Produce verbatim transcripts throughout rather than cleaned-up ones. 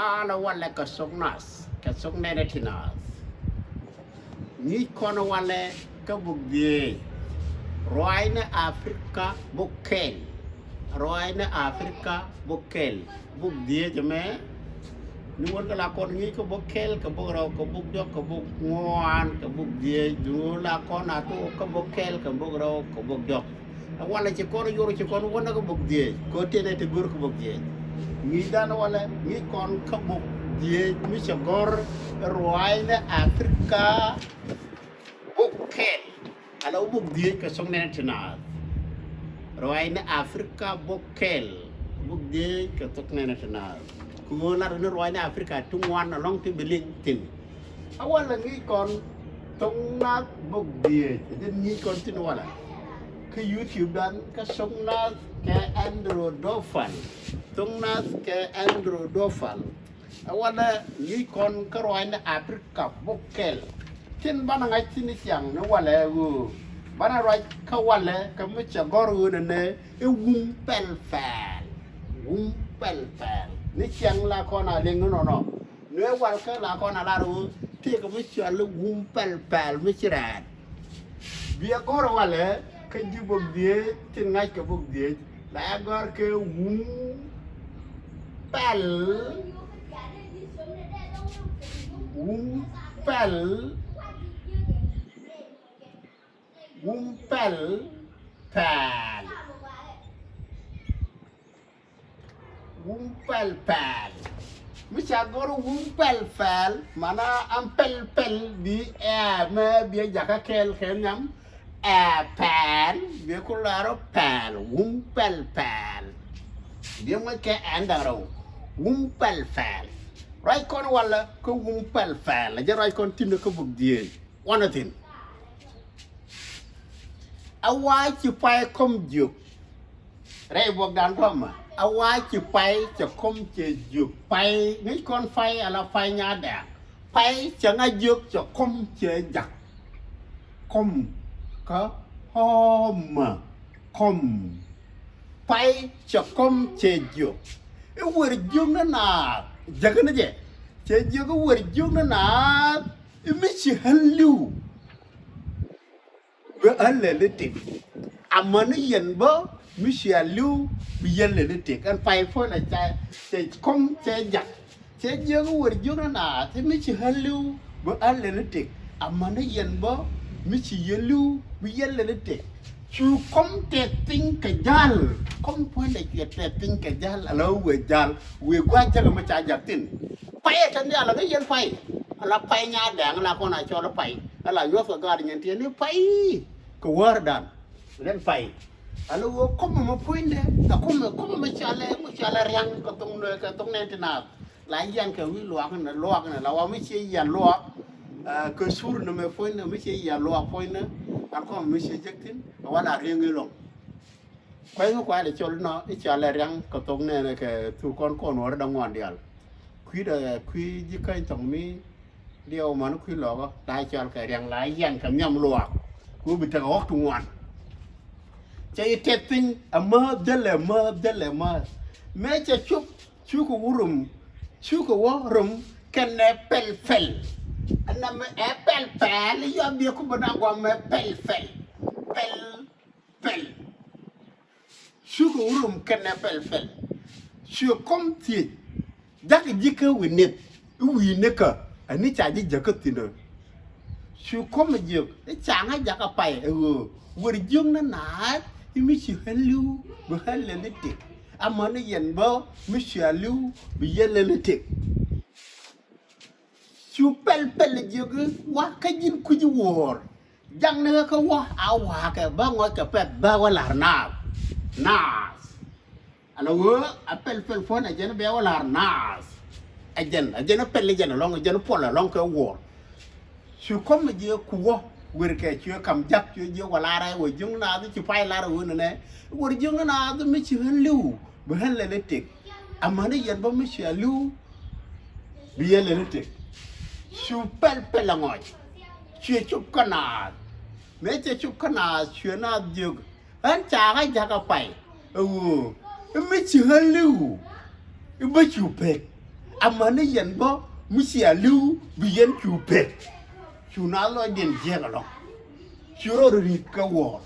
Ala walɛ kɛ thok nath, kɛ thok nɛnɛ ti nath. Ŋi̱i̱c kɔn walɛ kä buk dhieec. Ruaacnɛ Africa buk kɛl. Ruaacnɛ Africa buk kɛl. Buk dhieec ɛmɛ. Ni wän kä la kɔn ŋi̱i̱c kä buk kɛl, kɛ buk rɛw, kɛ buk diɔk, kɛ buk ŋuan, kɛ buk dhieec. Duŋ la kɔn a tok kä buk kɛl, kɛ buk rɛw, kɛ buk diɔk. Ɛ walɛ ci kɔn yor ci kɔn wä näk kä buk dhieec, kɛ ɣöö tënɛ ti go̱r kä buk dhieec. Ŋi̱i̱cdan walɛ ŋi̱i̱c kɔn kä buk dhieec mi cɛ gɔ̱r ruaacnɛ Africa buk kɛl. Ala wä buk dhieec kɛ thok nɛnɛ ti naath. Ruaacnɛ Africa buk kɛl. Buk dhieec kɛ thok nɛnɛ ti naath. Kɛ ɣöö lat ni ruaacnɛ Africa ti ŋuan ɛlɔ̱ŋ ti bi liŋ thi̱n. A walɛ ŋi̱i̱c kɔn thok nath buk dhieec. Ɛ jɛn ŋi̱i̱c kɔn thi̱n walɛ kä YouTube dan kä thok nath kɛ Andrew Dofal. Thok nath kɛ Andrew Dofal. A walɛ ŋi̱i̱c kɔn kä ruaacnɛ Africa buk kɛl. Tin banɛ ŋa̱c thi̱n i̱ ciaŋ ni walɛ ɣöö banɛ ruac kä walɛ kä mi cɛ gɔ̱r ɣöö nɛnɛ i̱ wum pɛl pɛl. Wum pɛl pɛl. Ni ciaŋ la kɔn a liŋ ni nɔnɔ. Nuɛ wal kä la kɔn a lar ɣöö tëëkɛ mi cɔal i̱ wum pɛl pɛl mi ci rɛɛt. Biɛ gɔ̱r walɛ kä ji̱ buk dhieec tin ŋa̱c kɛ buk dhieec la ɛ gɔ̱r kɛ wum pɛl. Wum pɛl. Wum pɛl pɛl. Wum pɛl pɛl. Mi ca gɔ̱r wum pɛl pɛl, mana an pɛl pɛl bi ɛ mɛ bi ɛ jakä kɛɛl kɛ nhiam. Ɛ pɛl bi ku lɔr pɛl, wum pɛl pɛl. Bi ŋuec kɛ ɛn da̱ŋ rɛw. Wum pɛl pɛl. Ruac kɔn walɛ kä wum pɛl pɛl. Ɛ jɛ ruac kɔn ti̱n kä buk dhieec. Wanɛ thi̱n. A wa ci pay kɔm jiök. Rɛy buɔkdan kɔmä a wa ci pay cɛ kɔm cɛ jiök. Pay ŋi̱i̱c kɔn pay ala pay nyaadɛɛk. Pay cɛ ŋa jiök cɛ kɔm cɛ jak. Kɔm kä ɔmä kɔm. Pay cɛ kɔm cɛ jiök. I̱ wer jiök ni naath jäkä ni jɛ. Cɛ jiök i̱ wer jiök ni naath i̱ mi ci ɣän li̱w. Bi ɣän lɛli tik. Amäni yɛn bä mi cia li̱w bi yɛn lɛli tik. Ɛn pay puɔ̱nɛ ca cɛ kɔm cɛ jak. Cɛ jiök i̱ wer jiök ni naath i̱ mi ci ɣän li̱w bi ɣän lɛli tik. Amäni yɛn bä mi ci yɛn li̱w bi yɛn lɛli tik. Cu kɔm tɛth piny kɛ ja̱l. Kɔm puɔ̱nɛ cuɛ tɛth piny kɛ ja̱l ala wee ja̱l wee gua̱c jäkä mi ca jak thi̱n. Pay ɛ tɛn diaal ala kä yɛn pay. Ala pay nyaadɛɛŋ ala kɔn a cɔl i̱ pay. Ala nyuɔ̱th kɛ gaat nyɛn tiɛn i̱ pay. Kɛ wäärdan. Lɛn pay. Ala ɣöö kɔmɛ mɛ puɔ̱nydɛ kɛ kɔmɛ kɔmɛ mɛ cɔalɛ mɛ cɔalɛ ria̱ŋ kɛ thok nɛ kɛ thok nɛn ti naath. La yian kɛ wi̱i̱ luaak nɛ luaak nɛ la wa mi cie yian luaak. Ɛ, kɛ sur nɛ mɛ puɔ̱nydɛ mi cie yian luaak puɔ̱nydɛ. An kɔmɛ mi cie jek thi̱n ɛ wa la ria̱ŋ i̱ lɔŋ. Kuay mi kuay lɛ cɔl nɔ i̱ cɔalɛ ria̱ŋ kɛ thok nɛn kɛ thuk kɔn kɔn wä ri da̱ŋ ŋuan diaal. Kui̱dɛ kui̱ ji̱ käny thɔŋ mi Diɛw mani kui̱ lɔkä la cɔal kɛ riaŋ la yian kɛ nhiam luaak. Ku bi tekɛ ɣɔk ti ŋuan. Cɛ yi tɛth piny a määth dhälɛ määth dhälɛ määth. Mëë cɛ cop cukɛ wä rom cukɛ wä rom kɛnɛ pɛl pɛl. Ɛnɛ mɛ ɛ pɛl pɛl yɔ biɛ ku bä na guam mɛ pɛl pɛl. Pɛl pɛl. Cukɛ wä rom kɛnɛ pɛl pɛl. Cuɛ kɔm thiec. Jakä ji̱ kä wi̱i̱ nith i̱ wi̱i̱ nikä. Ani ca ji̱ jäkä thi̱n ɛ. Cu kɔmɛ jiök i̱ ca ŋa̱ jakä pay ɛ ɣöö wer jiök ni naath i̱ mi ci ɣän li̱w bi ɣän lɛli tik. Amäni yɛn bä mi cia li̱w bi yɛn lɛli tik. Cu pɛl pɛl jiök i̱ wa kä ji̱n kui̱c i̱ wuɔ̱ɔ̱r. Jakni kä wä a wa̱a̱kɛ bä ŋɔc kɛ pɛth bä wä la̱r naath. Naath. Ala ɣöö a pɛl pɛl puɔ̱n ɛ jɛn bɛ wä la̱r naath. Ɛ jɛn ɛ jɛn pɛl ɛ jɛn ɛlɔ̱ŋ ɛ jɛn puɔl ɛlɔ̱ŋ kɛ wuɔ̱ɔ̱r. Cu kɔm ɛ jiɛ ku wä wer kɛ cuɛ kam jak cuɛ jiɛ wä la̱r ɛ wä jiöŋ naath ci pay la̱r ɛ ɣöö nɛnɛ. Wä jiöŋ naath mi ci ɣän li̱w bi ɣän lɛl i̱ tëk. Amäni yɛn bä mi cia li̱w bi yɛn lɛl i̱ tëk. Cu pɛl pɛl ɛ ŋɔc. Cuɛ cop kä naath. Mëë cɛ cop kä naath cuɛ naath jiök. Ɣän ca ɣä jakä pay ɛ ɣöö i̱ mi ci ɣän li̱w i̱ bä cu pek. Amäni yɛn bä mi cia li̱w bi yɛn cu pek. Cu naath lɔcdiɛn jiääk ɛlɔ̱ŋ. Cu rɔ ri̱t kä wuɔ̱ɔ̱r.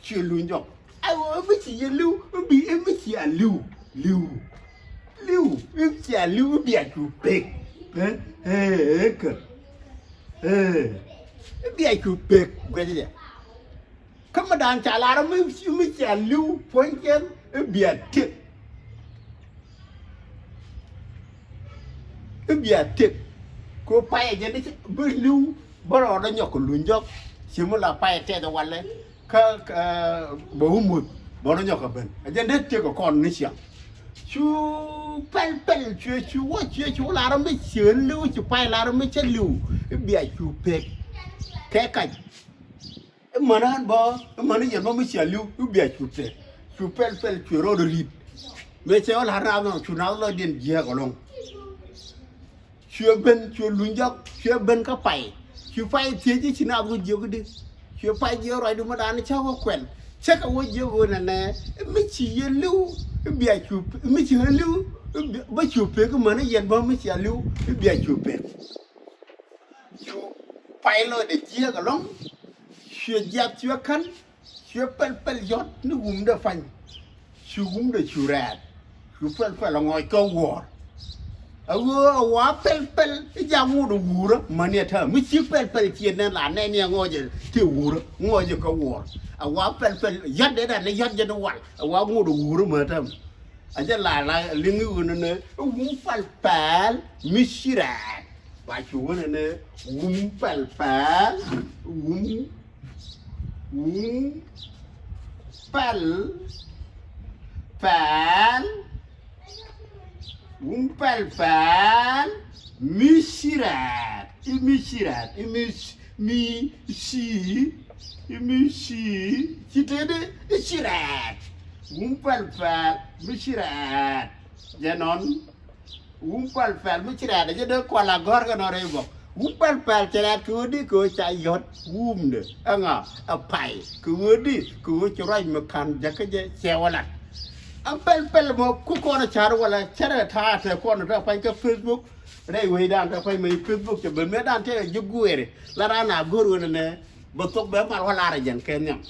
Cu luny jɔk. Ai ɣöö mi ci yɛn li̱w, mi bi, mi cia li̱w. Li̱w. Li̱w. Mi cia li̱w, mi bia cu pek. Ɛ, ɛ, ɛ, kä. Ɛ, mi bia cu pek. Guɛcɛ jɛ. Kä mi da̱a̱n ca lar mi, mi cia li̱w puɔ̱nykiɛn i̱ bia tëk. I̱ bia tëk. Kɛ payɛ jɛn i̱ bi li̱w bä rɔɔdä nyɔk kɛ luny jɔk. Ci mi la payɛ tɛth walɛ kä, kä bɛ wä muth bä rɔ nyɔk kɛ ben. Ɛ jɛn dee tëk kɛ kɔn ni ciaŋ. Cu pɛl pɛl cuɛ cu wä cuɛ cu lar mi ci li̱w ci pay lar mi cä li̱w. I̱ bia cu pek. Kɛ kac. I̱ män ɣän bä, i̱ män i̱ yɛn bä mi cia li̱w, i̱ bia cu pɛl. Cu pɛl pɛl cuɛ rɔɔdɛ ri̱t. Mëë cɛ wä la̱r naath nɔ cu naath lɔcdiɛn jiääk ɛlɔ̱ŋ. Cuɛ ben, cuɛ luny jɔk, cuɛ ben kä pay. Cu pay thiec i̱ ci naath wä jiök i̱di. Cuɛ pay jiök ruacdu mi da̱a̱n cä wä kuɛl. Cä kɛ wä jiök ɣöö nɛnɛ, i̱ mi ci yɛn li̱w, i̱ bia cu, i̱ mi ci ɣän li̱w, i̱ bia, bä cu pek i̱ män i̱ yɛn bä mi cia li̱w, i̱ bia cu pek. Cu pay lɔcdɛ jiääk ɛlɔ̱ŋ. Cuɛ jiath cuɛ kän. Cuɛ pɛl pɛl yɔ̱t ni wumdɛ pa̱ny. Cu wumdɛ cu rɛɛt. Cu pɛl pɛl ɛ ŋɔc kä wuɔ̱ɔ̱r. A ɣöö a wa pɛl pɛl i̱ jak ŋot ɛ wuurä mäni ɛ tääm mi ci pɛl pɛl ciɛ nɛn la nɛn i̱ ɛ ŋɔcɛ ti wuurä ŋɔcɛ kä wuɔ̱ɔ̱r. A wa pɛl pɛl yɔ̱t dee dan ni yɔ̱t jɛ ni wal a wa ŋot ɛ wuurä mäni tääm. A jɛ la la liŋ i̱ ɣöö nɛnɛ i̱ wum pɛl pɛl mi ci rɛɛt. Ba cu wä nɛnɛ wum pɛl pɛl, wum, wum pɛl pɛl, wum pɛl pɛl, mi ci rɛɛt, i̱ mi ci rɛɛt, i̱ mi ci, mi ci, i̱ mi ci, ci tëëdɛ, i̱ ci rɛɛt. Wum pɛl pɛl, mi ci rɛɛt. Jɛ nɔn. Wum pɛl pɛl mi ci rɛɛt a jɛ dee kual a gɔ̱r kɛ nɔ rɛy bɔk. Wum pɛl pɛl cɛ rɛɛt kɛ ɣöö di kɛ ɣöö ca yɔ̱t wumdɛ. Ɛŋa ɛ pay kɛ ɣöö di kɛ ɣöö ci ruac mi ka̱n jakä jɛ cɛ wä lat. Ɛn pɛl pɛl mɔ ku kɔn ɛ ca̱r wala cärɛ ta̱a̱ tɛ kɔn tɛ pa̱ny kä Facebook. Rɛy wecdan tɛ pa̱ny mɛ Facebook cɛ ben mëëdan tɛ ji̱ gueeri la raan a go̱r ɣöö nɛnɛ bɛ thok bɛ mal wä lar ɛ jɛn kɛ nhiam.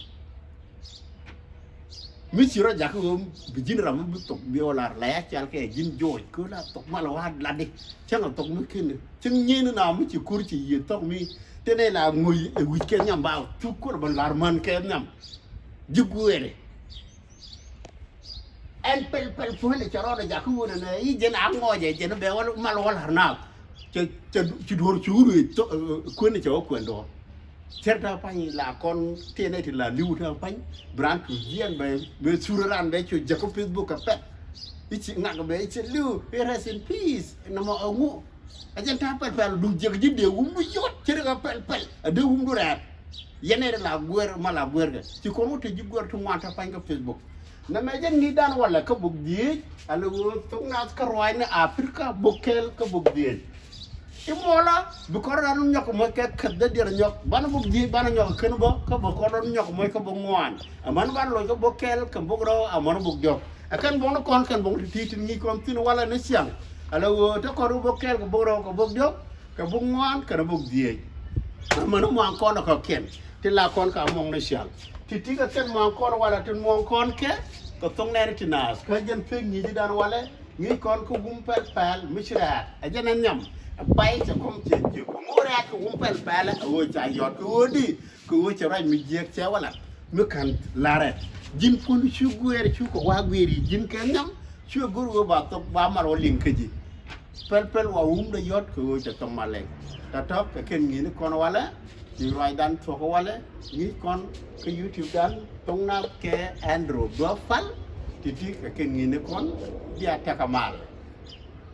Mi ci rɔ jakä ɣöö bi ji̱n ram mi bi thok bi ɣä lar la ya cal kɛ ji̱n joc kɛ ɣöö la thok mal wa lat di. Cäŋ a thok mi ken cäŋ nyien na mi ci kur ci yiëë thok mi tënɛ la ŋöc ɛ wi̱c kɛ nhiam ba thuk kor bä lar män kɛ nhiam. Ji̱ gueeri. Ɛn pɛl pɛl puɔ̱nydɛ cɛ rɔɔdɛ jakä ɣöö nɛ i̱ jɛn a ŋɔcɛ jɛn bɛ wal mal wal har naath. Cɛ, cɛ, ci duɔ̱ɔ̱r cu wut wee kuën cɛ wä kuɛn duɔ̱ɔ̱r. Cär ta̱a̱ pa̱ny la kɔn tiɛn ɛ ti la li̱w ta̱a̱ pa̱ny. Bi raan tuc jiɛn bɛ, bɛ thur raan bɛ cu jek kä Facebook kɛ pɛt. I̱ ci ŋak bɛ i̱ ci li̱w i̱ rest in peace. Nɔmɔ ɛŋu. A jɛn ta̱a̱ pɛl pɛl duŋ jiɛk ji̱ dee wumdu yɔt cär kɛ pɛl pɛl. A dee wumdu rɛɛt. Yɛn ɛ la guer ma la guer kɛ. Ci kɔn wä te ji̱ guer ti ŋuan ta̱a̱ pa̱ny kɛ Facebook. Nɛmɛ jɛ ŋi̱i̱cdan walɛ kä bok dhieec, a lɛ ɣöö thok nath kä ruaacni Aprika bok kɛl kä bok dhieec. I̱ muɔlä bi kɔn raan nyɔk mɔc kɛ käth dee diɛr nyɔk, banɛ bok dhieec banɛ nyɔk kän bä, kä bok kɔn raan nyɔk mɔc kä bok ŋuan. Amäni banɛ loc kä bok kɛl kɛ bok rɛw amäni bok diɔk. Ɛ kɛn bok ni kɔn kɛn bok ti ti ti ŋi̱i̱c kɔn thi̱n walɛ ni ciaŋ. A lɛ ɣöö te kɔn bok kɛl kɛ bok rɛw kɛ bok diɔk. Kɛ buk ŋuan kɛnɛ buk dhieec. Amäni muaŋ kɔn ɛ kɔ̱kiɛn ti la kɔn ka muɔŋ ni ciaŋ. Ti ti kɛ kɛn muaŋ kɔn walɛ ti muɔŋ kɔn kɛ kɛ thoŋ nɛɛni ti naath kä jɛn pek ŋi̱i̱cdan walɛ ŋi̱i̱c kɔn kä wum pɛl pɛl mi ci rɛɛt ɛ jɛn ɛ nhiam. Ɛ pay cɛ kɔm cɛ jiök ŋu rɛɛt kɛ wum pɛl pɛl ɛ ɣöö ca yɔt kɛ ɣöö di kɛ ɣöö cɛ ruac mi jiɛk cɛ walɛ. Mi ka̱n larɛ ji̱n puɔ̱n cu guɛɛr cu kɛ wa guɛɛr i̱ ji̱n kɛ nhiam. Cu ɛ go̱r ɣöö ba thok ba mal wä liŋ kä ji̱. Pɛl pɛl wa wumdɛ yɔ̱t kɛ ɣöö cɛ thok mal lɛŋ. Tɔ̱tɔ̱ kɛ kɛn ŋi̱i̱ni kɔn walɛ ci ruacdan thuɔ̱k walɛ ŋi̱i̱c kɔn kä YouTube dan thoŋ na kɛ Andrew Duɔ̱p Pal. Ti̱ti̱ kɛ kɛn ŋi̱i̱ni kɔn bia tɛk kɛ mal.